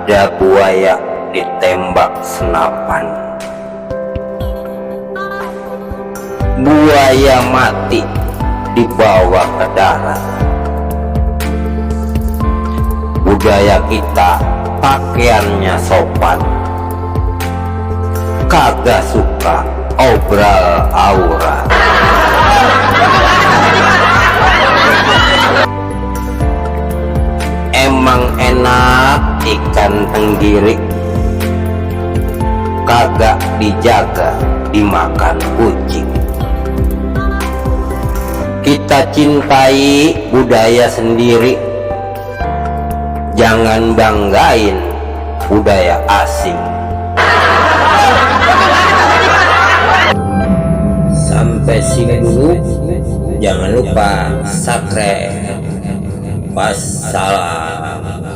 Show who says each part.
Speaker 1: ada buaya ditembak senapan. Buaya mati dibawa ke darat. Budaya kita pakaiannya sopan, kagak suka obral aurat. Emang enak ikan tenggiri, kagak dijaga dimakan kucing. Kita cintai budaya sendiri, jangan banggain budaya asing. Sampai sini dulu, jangan lupa subscribe. Wassalam.